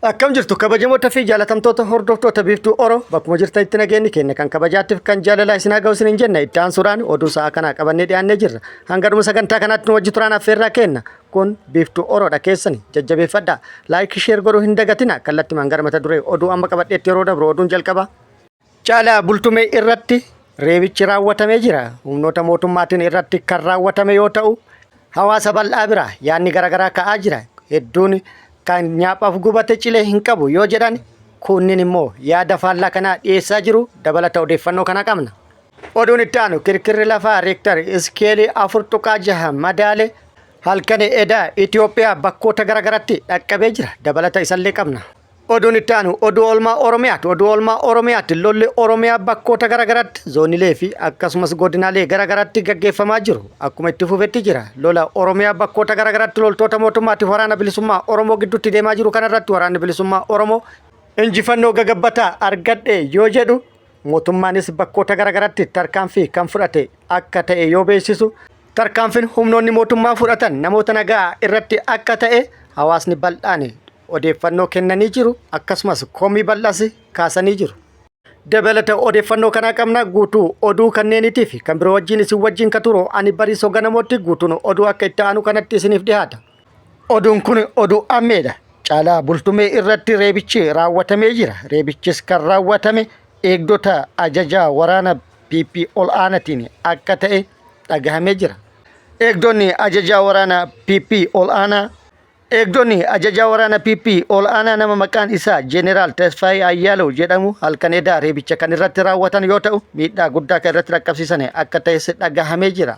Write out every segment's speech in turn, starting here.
Akkam jirtu kabajamoota fi jaalatamtoota hordoftoota Biiftuu Oro, bakkuma jirtanitti nageenyi keenya kan kabajaattiif kan jaalalaa isin haa ga'u isiniin jenna. Itti aansuudhaan oduu sa'a kanaa qabannee dhiyaannee jirra. Hanga dhuma sagantaa kanaatti nu wajji turaan affeerraa kenna. Kun Biiftuu Oroodha, keessani jajjabeeffadha. Like, share godhuu hin dagatina. Kallattimaan gara mata duree oduu amma qabadheetti yeroo dabru, oduun jalqaba. Caalaa Bultumee irratti reebichi raawwatamee jira. Humnoota mootummaatiin irratti kan raawwatame yoo ta'u, hawaasa bal'aa bira yaadni garaagaraa ka'aa jira. Hedduun kan nyaaphaaf gubate cilee hin qabu yoo jedhan, kunniin immoo yaada faallaa kanaa dhiyeessaa jiru. Dabalata odeeffannoo kana qabna. Oduun itti aanu, kirkirri lafaa reektar iskeelii 4.6 madaale halkan edaa Itoophiyaa bakkoota garaagaraatti dhaqqabee jira. Dabalata isallee qabna. Oduun itti aanu oduu oolmaa Oromiyaati. Oduu oolmaa Oromiyaatti lolli Oromiyaa bakkoota garaagaraatti, zoonilee fi akkasumas godinaalee garaagaraatti gaggeeffamaa jiru akkuma itti fufetti jira. Lola Oromiyaa bakkoota garaagaraatti loltoota mootummaatiif Waraana Bilisummaa Oromoo gidduutti deemaa jiru kanarratti Waraanni Bilisummaa Oromoo injifannoo gagabbataa argadhe yoo jedhu, mootummaanis bakkoota garaagaraatti tarkaanfii kan fudhate akka ta'e yoo beeksisu, tarkaanfiin humnoonni mootummaa fudhatan namoota nagaa irratti akka ta'e hawaasni bal'aan odeeffannoo kennanii jiru, akkasumas komii bal'aas kaasanii jiru. Dabalata odeeffannoo kanaa qabna. Guutuu oduu kanneenitii fi kan biroo wajjin isin wajjin ka turu ani Bariisoo Ganamootti. Guutuun oduu akka itti aanu kanatti isiniif dhiyaata. Oduun kun oduu ammeedha. Caalaa Bultumee irratti reebichi raawwatamee jira. Reebichis kan raawwatame eegdota ajajaa waraana PP ol aanatiin akka ta'e dhagahamee jira. Eegdonni ajajaa waraana PP ol aanaa Eegdonni ajajaa waraana PP ol aanaa nama maqaan isaa Jeneraal Tasfaayee Ayyaalew jedhamu halkan edaa reebicha kan irratti raawwatan yoo ta'u, miidhaa guddaa kan irratti dhaqqabsiisan akka ta'es dhagahamee jira.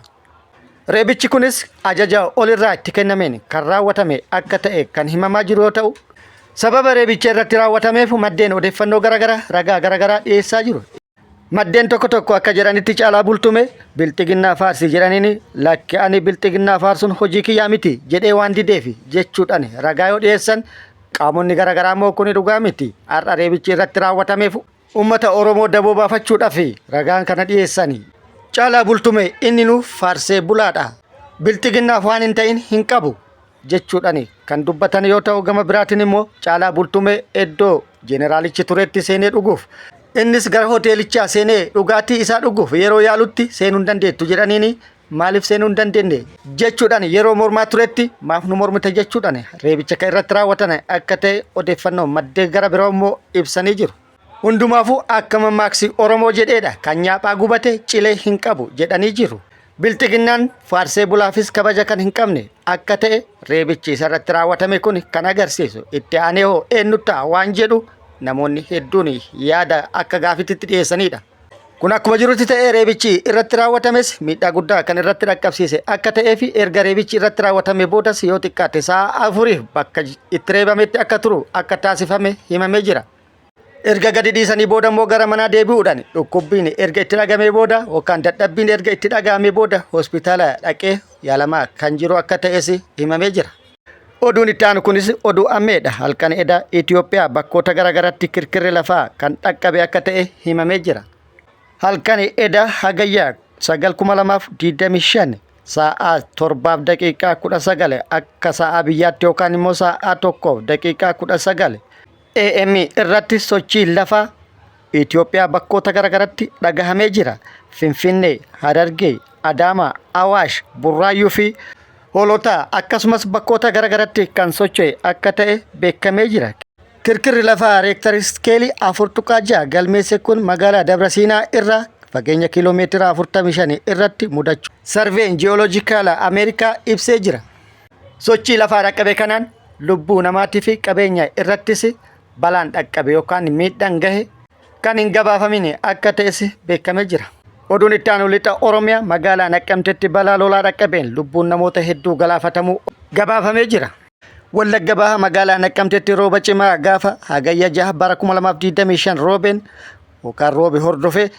Reebichi kunis ajaja olirraa itti kennameen kan raawwatame akka ta'e kan himamaa jiru yoo ta'u, sababa reebicha irratti raawwatameef maddeen odeeffannoo garaagaraa ragaa garaagaraa dhiyeessaa jiru. Maddeen tokko tokko akka jedhanitti, Caalaa Bultume Bilxiginnaa faarsi jedhaniin, "Lakki, ani Bilxiginnaa faarsuun hojii kiyyaa miti" jedhee waan dideef jechuudhaan ragaa yoo dhiyeessan, qaamonni garaagaraa immoo kuni dhugaa miti, har'a reebichi irratti raawwatameef uummata Oromoo daboo baafachuudhaaf ragaan kana dhiyeessani. Caalaa Bultume inni nu faarsee bulaadha. Bilxiginnaaf waan hin ta'in hin qabu jechuudhaan kan dubbatan yoo ta'u, gama biraatiin immoo Caalaa Bultumee iddoo jeneraalichi turetti seenee dhuguuf, innis gara hoteelichaa seenee dhugaatii isaa dhuguuf yeroo yaalutti, "Seenuu hin dandeettu" jedhaniini, "Maaliif seenuu hin dandeenye?" jechuudhaan yeroo mormaa turetti, "Maaf nu mormite?" jechuudhaan reebicha kan irratti raawwatan akka ta'e odeeffannoo maddee gara biroo immoo ibsanii jiru. Hundumaafuu akka mammaaksi Oromoo jedheedha, kan nyaaphaa gubate cilee hin qabu jedhanii jiru. Bilxiginnaan faarsee bulaafis kabaja kan hin qabne akka ta'e reebichi isarratti raawwatame kun kan agarsiisu. Itti aanee hoo eenyu ta'a waan jedhu namoonni hedduun yaada akka gaafititti dhiyeessanidha. Kun akkuma jirutti ta'ee, reebichi irratti raawwatames miidhaa guddaa kan irratti dhaqqabsiise akka ta'ee fi erga reebichi irratti raawwatame boodas yoo xiqqaate sa'a 4f bakka itti reebametti akka turu akka taasifame himamee jira. Erga gadi dhiisanii booda immoo gara manaa deebi'uudhaan dhukkubbiin erga itti dhagamee booda yookaan dadhabbiin erga itti dhaga'amee booda hospitaala dhaqee yaalamaa kan jiru akka ta'es himamee jira. Oduun itti aanu kunis oduu ammeedha. Halkan edaa Itoophiyaa bakkoota garaagaraatti kirkirri lafaa kan dhaqqabe akka ta'e himamee jira. Halkan edaa Hagayya 9,2025 sa'aa 7:19 akka sa'aa biyyaatti yookaan immoo sa'aa 1:19 AM irratti sochii lafaa Itoophiyaa bakkoota garaagaraatti dhagahamee jira. Finfinnee, Harargee, Adaamaa, Awaash, Burraayyuu fi Hoolotaa akkasumas bakkoota garaagaraatti kan socho'e akka ta'e beekamee jira. Kirkirri lafaa reektar iskeelii 4.6 galmeesse kun magaalaa Dabra Siinaa irraa fageenya kiiloomeetira 45 irratti mudachuu sarveen ji'ooloojikaala Ameerikaa ibsee jira. Sochii lafaa dhaqqabe kanaan lubbuu namaatii fi qabeenya irrattis balaan dhaqqabe yookaan miidhaan gahe kan hin gabaafamin akka ta'es beekamee jira. Oduun itti aanu, lixa Oromiyaa magaalaa Naqqamteetti balaa lolaa dhaqqabeen lubbuun namoota hedduu galaafatamuu gabaafamee jira. Wallagga Baha magaalaa Naqqamteetti rooba cimaa gaafa Hagayya 6 bara 2025 roobeen yookaan roobe hordofee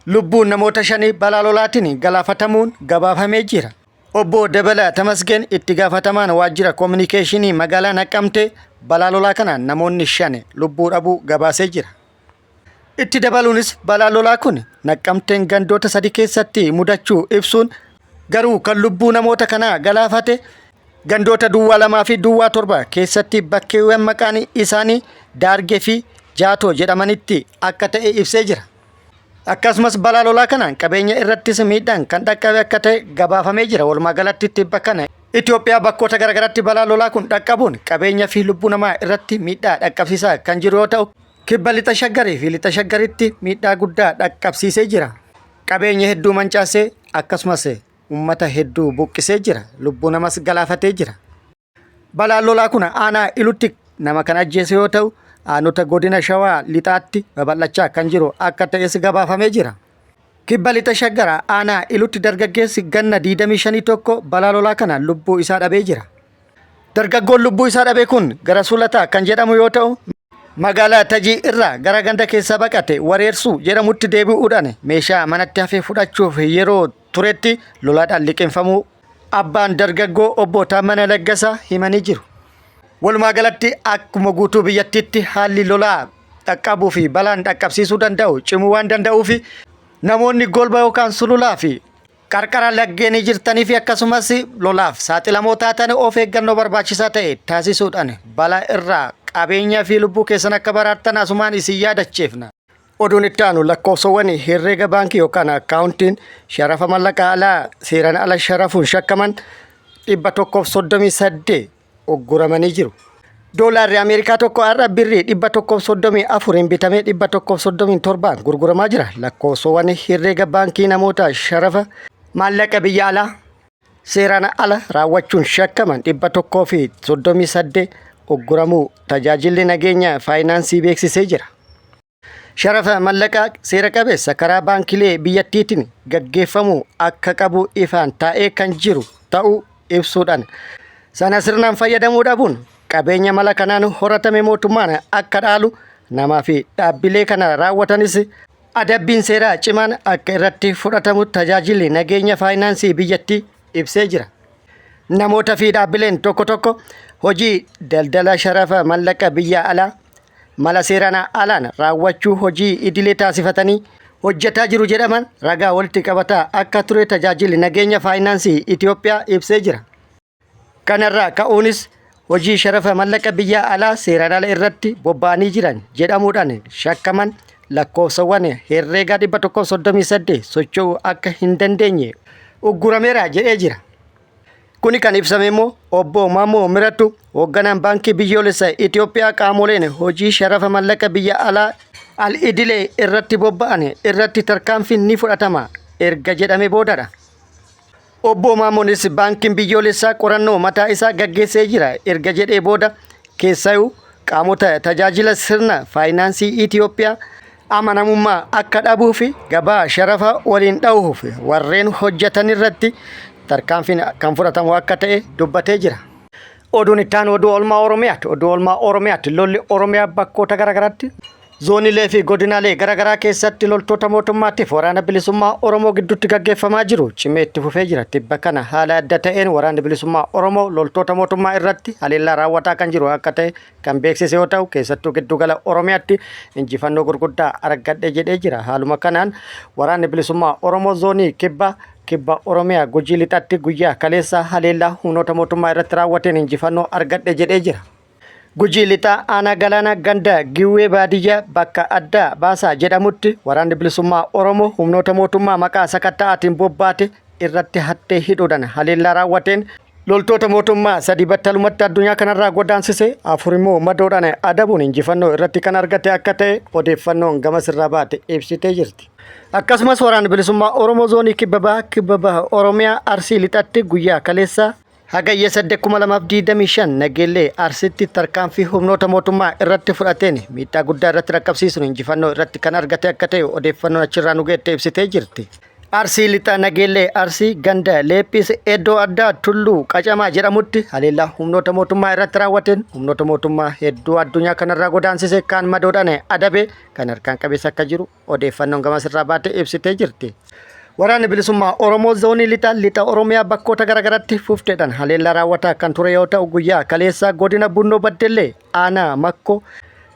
lubbuun namoota shanii balaa lolaatiin galaafatamuun gabaafamee jira. Obbo Dabala Tamasgeen, itti gaafatamaan waajjira koominikeeshinii magaalaa Naqqamtee, balaa lolaa kanaan namoonni shan lubbuu dhabuu gabaasee jira. Itti dabaluunis balaa lolaa kun Naqqamteen gandoota sadi keessatti mudachuu ibsuun, garuu kan lubbuu namoota kanaa galaafate Gandoota duwwaa 2 fi duwwaa 7 keessatti bakkeewwan maqaan isaanii Daargee fi Jaatoo jedhamanitti akka ta'e ibsee jira. Akkasumas balaa lolaa kanaan qabeenya irrattis miidhaan kan dhaqqabe akka ta'e gabaafamee jira. Walumaa galatti tibba kana Itoophiyaa bakkoota garaagaraatti balaa lolaa kun dhaqqabuun qabeenya fi lubbuu namaa irratti miidhaa dhaqqabsiisaa kan jiru yoo ta'u, kibba lixa shaggarii fi lixa shaggaritti miidhaa guddaa dhaqqabsiisee jira. Qabeenya hedduu mancaasee akkasumas uummata hedduu buqqisee jira. Lubbuu namas galaafatee jira. Balaan lolaa kun aanaa Ilutti nama kan ajjeese yoo ta'u, aanota godina Shawaa lixaatti babal'achaa kan jiru akka ta'es gabaafamee jira. Kibba lixa Shaggara aanaa Ilutti dargaggeessi ganna 25 tokko balaa lolaa kanaan lubbuu isaa dhabee jira. Dargaggoon lubbuu isaa dhabe kun Garasuu Lataa kan jedhamu yoo ta'u, magaalaa Tajii irraa gara ganda keessaa baqate Wareersuu jedhamutti deebi'uudhaan meeshaa manatti hafe fudhachuuf yeroo turetti lolaadhaan liqimfamuu abbaan dargaggoo obbo Taammana Laggasaa himanii jiru. Walumaa galatti akkuma guutuu biyyattiitti haalli lolaa dhaqqabuu fi balaan dhaqqabsiisuu danda'u cimuu waan danda'uuf namoonni golba yookaan sululaa fi qarqara laggeenii jirtanii fi akkasumas lolaaf saaxilamoo taatan of eeggannoo barbaachisaa ta'e taasisuudhaan balaa irraa qabeenya fi lubbuu keessan akka baraartan asumaan isin yaadachiifna. Oduun itti aanu lakkoofsawwan herreega baankii yookaan akkaawuntiin sharafa mallaqa alaa seeraan ala sharafuun shakkaman 138 ugguramanii jiru. Doolaarri Ameerikaa tokko har'a birrii 134n bitamee 137n gurguramaa jira. Lakkoofsawwan herreega baankii namoota sharafa maallaqa biyya alaa seeraan ala raawwachuun shakkaman 138 ugguramuu tajaajilli nageenya faayinaansii beeksisee jira. Sharafa mallaqaa seera qabeessa karaa baankilee biyyattiitiin gaggeeffamuu akka qabu ifaan taa'ee kan jiru ta'uu ibsuudhaan sana sirnaan fayyadamuu dhabuun qabeenya mala kanaan horatame mootummaan akka dhaalu namaa fi dhaabbilee kana raawwatanis adabbiin seeraa cimaan akka irratti fudhatamu tajaajilli nageenya faayinaansii biyyattii ibsee jira. Namoota fi dhaabbileen tokko tokko hojii daldala sharafa mallaqa biyya alaa mala seeraan alaan raawwachuu hojii idilee taasifatanii hojjetaa jiru jedhaman ragaa walitti qabataa akka ture tajaajilli nageenya faayinaansii Itoophiyaa ibsee jira. Kanarraa ka'uunis hojii sharafa mallaqa biyya alaa seeraan ala irratti bobba'anii jiran jedhamuudhaan shakkaman lakkoofsawwan herreegaa 138 socho'uu akka hin dandeenye uggurameera jedhee jira. Kuni kan ibsame immoo obbo Maammoo Mirattu hoogganaan baankii biyyoolessa Itoophiyaa qaamoleen hojii sharafa mallaqa biyya alaa al idilee irratti bobba'an irratti tarkaanfiin ni fudhatama erga jedhame boodadha. Obbo Maammoonis baankiin biyyoolessaa qorannoo mataa isaa gaggeessee jira erga jedhee booda keessayuu qaamota tajaajila sirna faayinaansii Itoophiyaa amanamummaa akka dhabuu fi gabaa sharafa waliin dhahuuf warreen hojjetan irratti tarkaanfiin kan fudhatamu akka ta'e dubbatee jira. Oduun itti aanu oduu oolmaa Oromiyaati. Oduu oolmaa Oromiyaatti lolli Oromiyaa bakkoota garaagaraatti Zoonilee fi godinaalee garaagaraa keessatti loltoota mootummaatiif waraana bilisummaa Oromoo gidduutti gaggeeffamaa jiru cimee itti fufee jira. Tibba kana haala adda ta'een waraanni bilisummaa Oromoo loltoota mootummaa irratti haleellaa raawwataa kan jiru akka ta'e kan beeksise yoo ta'u keessattuu giddugala Oromiyaatti injifannoo gurguddaa argadhe jedhee jira. Haaluma kanaan waraanni bilisummaa Oromoo zoonii kibba kibba Oromiyaa Gujii lixatti guyyaa kaleessa haleellaa humnoota mootummaa irratti raawwateen injifannoo argadhe jedhee jira. Gujii Lixaa Aanaa Galaanaa ganda Giwwee baadiyyaa bakka addaa Baasaa jedhamutti waraanni bilisummaa Oromoo humnoota mootummaa maqaa sakatta'aatiin bobbaate irratti hattee hidhuudhaan haleellaa raawwateen loltoota mootummaa sadi battalumatti addunyaa kanarraa godaansise afur immoo madoodhaan adabuun injifannoo irratti kan argate akka ta'e odeeffannoon gamasirraa baate ibsitee jirti. Akkasumas waraanni bilisummaa Oromoo zoonii kibba baha kibba baha Oromiyaa Arsii lixatti guyyaa kaleessaa Hagayya 8,2025 Nageellee Arsitti tarkaanfii humnoota mootummaa irratti fudhateen miidhaa guddaa irratti dhaqqabsiisuun injifannoo irratti kan argate akka ta'e odeeffannoon achirraa nu geette ibsitee jirti. Arsii Lixaa Nageellee Arsii ganda Leephis iddoo addaa Tulluu Qacamaa jedhamutti haleellaa humnoota mootummaa irratti raawwateen humnoota mootummaa hedduu addunyaa kanarraa godaansise kaan madoodhaan adabe kan harkaan qabeessa akka jiru odeeffannoon gamasirraa baate ibsitee jirti. Waraanni bilisummaa Oromoo zoonii lixa lixa Oromiyaa bakkoota garaagaraatti fufteedhaan haleellaa raawwataa kan ture yoo ta'u guyyaa kaleessaa godina Bunnoo Baddellee aanaa Makkoo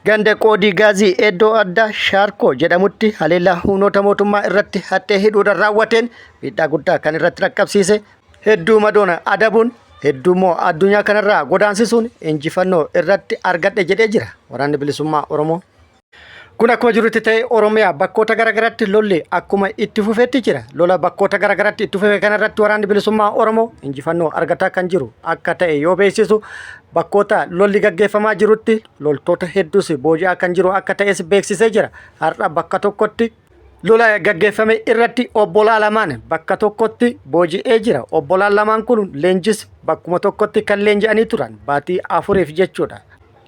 ganda Qoodii Gaazii iddoo addaa Shaarkoo jedhamutti haleellaa humnoota mootummaa irratti haxxee hidhuudhaan raawwateen miidhaa guddaa kan irratti dhaqqabsiise hedduu madoona adabuun hedduu immoo addunyaa kanarraa godaansisuun injifannoo irratti argadhe jedhee jira Waraanni Bilisummaa Oromoo. Kun akkuma jirutti ta'e Oromiyaa bakkoota garaagaraatti lolli akkuma itti fufetti jira. Lola bakkoota garaagaraatti itti fufe kanarratti Waraanni Bilisummaa Oromoo injifannoo argataa kan jiru akka ta'e yoo beeksisu bakkoota lolli gaggeeffamaa jirutti loltoota hedduus booji'aa kan jiru akka ta'es beeksisee jira. Har'a bakka tokkotti lola gaggeeffame irratti obbolaa lamaan bakka tokkotti booji'ee jira. Obbolaan lamaan kun leenjis bakkuma tokkotti kan leenji'anii turan baatii afuriif jechuudha.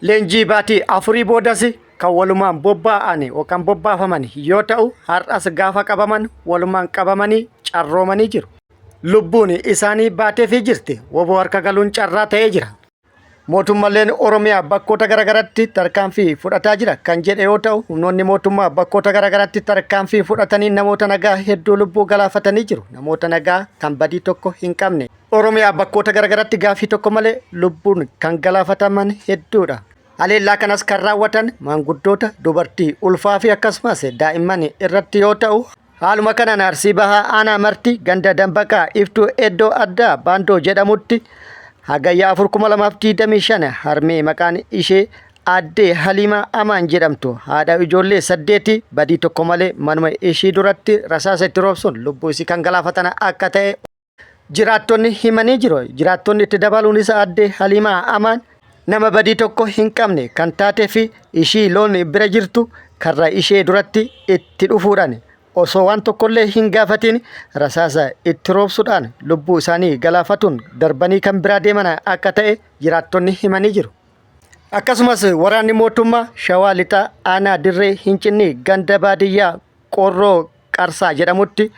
Leenjii baatii afurii boodas kan walumaan bobbaa'an yookaan bobbaafaman yoo ta'u har'as gaafa qabaman walumaan qabamanii carroomanii jiru. Lubbuun isaanii baateefii jirti. Woboo harka galuun carraa ta'ee jira. Mootummalleen Oromiyaa bakkoota garaagaratti tarkaanfii fudhataa jira kan jedhe yoo ta'u humnoonni mootummaa bakkoota garaagaratti tarkaanfii fudhatanii namoota nagaa hedduu lubbuu galaafatanii jiru. Namoota nagaa kan badii tokko hin qabne. Oromiyaa bakkoota garaagaratti gaaffii tokko malee lubbuun kan galaafataman hedduudha. Haleellaa kanas kan raawwatan maanguddoota, dubartii ulfaa fi akkasumas daa'imman irratti yoo ta'u, haaluma kanaan Arsii Bahaa Aanaa Marti ganda Dambaqaa Iftuu Eddoo Addaa Baandoo jedhamutti Hagayya 4,2025 harmee maqaan ishee Aaddee Haliimaa Amaan jedhamtu haadha ijoollee saddeeti badii tokko malee manuma ishii duratti rasaasa itti roobsuun lubbuu isii kan galaafatan akka ta'e jiraattonni himanii jiru. Jiraattonni itti dabaluunis Aadde Haliimaa Amaan nama badii tokko hin qabne kan taatee fi ishii loon bira jirtu karra ishee duratti itti dhufuudhaan osoo waan tokkollee hin gaafatiin rasaasa itti roobsuudhaan lubbuu isaanii galaafatuun darbanii kan biraa deeman akka ta'e jiraattonni himanii jiru. Akkasumas waraanni mootummaa Shawaa Lixaa Aanaa Dirree Hincinnii ganda baadiyyaa Qorroo Qarsaa jedhamutti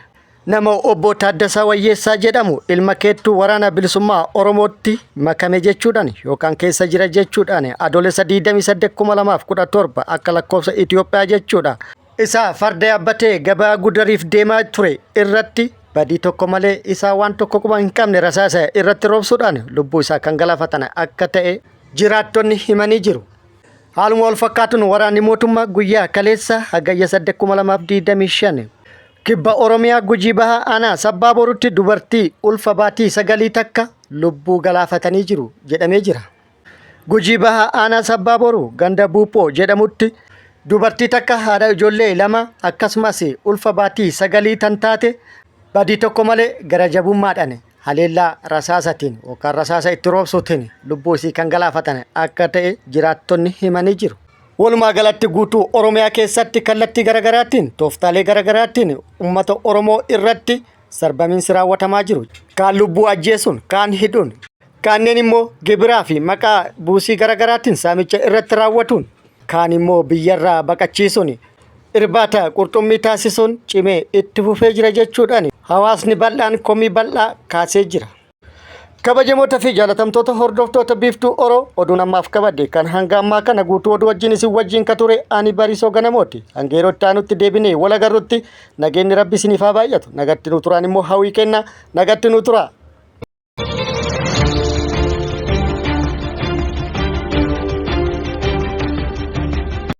nama obbo Taaddasaa Wayyeessaa jedhamu ilma keettuu waraana bilisummaa Oromootti makame jechuudhaan yookaan keessa jira jechuudhaan Adoolessa 28,2017 akka lakkoofsa Itoophiyaa jechuudha. Isaa farda yaabbatee gabaa gudariif deemaa ture irratti badii tokko malee isaa waan tokko quba hin qabne rasaasa irratti roobsuudhaan lubbuu isaa kan galaafatan akka ta'e jiraattonni himanii jiru. Haaluma wal fakkaatuun waraanni mootummaa guyyaa kaleessa Hagayya 8,2025 kibba Oromiyaa Gujii Bahaa Aanaa Sabbaa Borutti dubartii ulfa baatii sagalii takka lubbuu galaafatanii jiru jedhamee jira. Gujii Bahaa Aanaa Sabbaa Boruu ganda Buuphoo jedhamutti dubartii takka haadha ijoollee lama akkasumas ulfa baatii sagalii tan taate badii tokko malee gara jabummaadhaan haleellaa rasaasatiin yookaan rasaasa itti roobsuutiin lubbuu isii kan galaafatan akka ta'e jiraattonni himanii jiru. Walumaa galatti guutuu Oromiyaa keessatti kallattii garaagaraatiin tooftaalee garaagaraatiin uummata Oromoo irratti sarbamiinsi raawwatamaa jiru. Kaan lubbuu ajjeesuun, kaan hidhuun, kanneen immoo gibiraa fi maqaa buusii garaagaraatiin saamicha irratti raawwatuun, kaan immoo biyyarraa baqachiisuun irbaata qurxummii taasisuun cimee itti fufee jira jechuudhaan hawaasni bal'aan komii bal'aa kaasee jira. Kabajamoota fi jaalatamtoota hordoftoota Biiftuu Oro oduun ammaaf qabadde kan hanga ammaa kana guutuu oduu wajjin isin wajjin ka ture ani Bariisoo Ganamooti. Hanga yeroo itti aanutti deebinee wal agarrutti nageenyi Rabbi isiniif haa baay'atu. Nagatti nu turaan immoo hawwii kenna. Nagatti nu turaa.